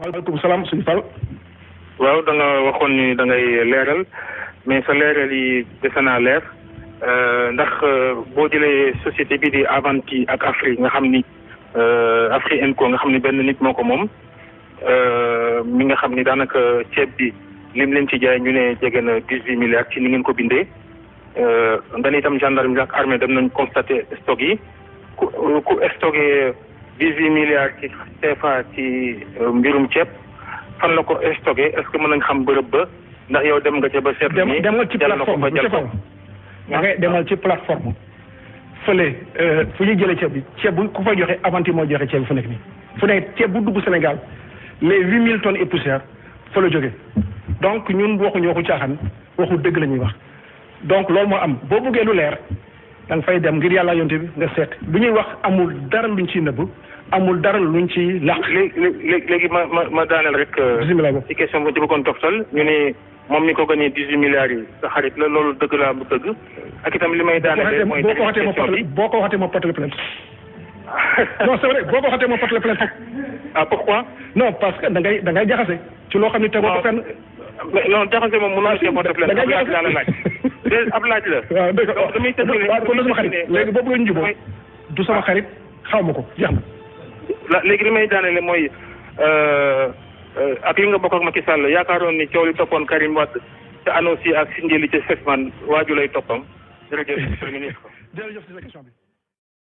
maaleykum salaam suñu Fall. waaw da nga waxoon ni da ngay leeral mais sa leeral yi dese naa leer ndax boo jëlee société bi di Avanti ak Afri nga xam ni Afri Enco nga xam ni benn nit moo ko moom mi nga xam ni daanaka ceeb bi lim leen ci jaay ñu ne jege na 18 milliards ci ni ngeen ko bindee nga ni itam gendarmerie ak armée dem nañ constaté stock yi ku stocké 18 milliards ci CFA ci mbirum ceeb. fan la ko stocké est-ce que mën nañ xam bërëb ba ndax yow dem nga ca ba seet ni demal ci plateforme da ngay demal ci plateforme fële fu ñuy jëlee ceeb bi ceeb bu ku fay joxe Avanti moo joxe ceeb bi fu nekk nii fu nekk ceeb bu dugg Sénégal les 8000 tonnes et poussière fa la jógee donc ñun waxuñu waxu caaxaan waxu dëgg la ñuy wax donc loolu moo am boo buggee lu leer da nga fay dem ngir yàlla yonte bi nga seet lu ñuy wax amul dara luñ ciy nëbb amul dara luñ ci làq. léegi ma daaneel rek. bisimilah boobu ci question bi ci bëggoon toftal ñu ne moom mi ko gagné 18 milliards yi sa xarit la loolu dëgg laa bu dëgg ak itam li may daaneel mooy. boo ko waxatee ma porte plainte non c'est vrai boo ko waxatee ma porte plainte. ah pourquoi. non parce que da ngay jaxase ci loo xam ne tegoo ko fenn. non jaxase moom mënoo cee porte plainte ab laaj laa la laaj. ab laaj la. waaw dëgg la damay tëjee kon sama xarit léegi boo bëggee ñu jubóo du sama xarit xaw ma ko jeex na. léegi li may daanele mooy ak li nga bokk ak Macky Sall yaakaaroon ni coow li toppoon Karim Wade te annonce yi ak si njëli ca Fesman waaju lay toppam jërëjëf monsieur le ministre. jërëjëf ci sa question bi.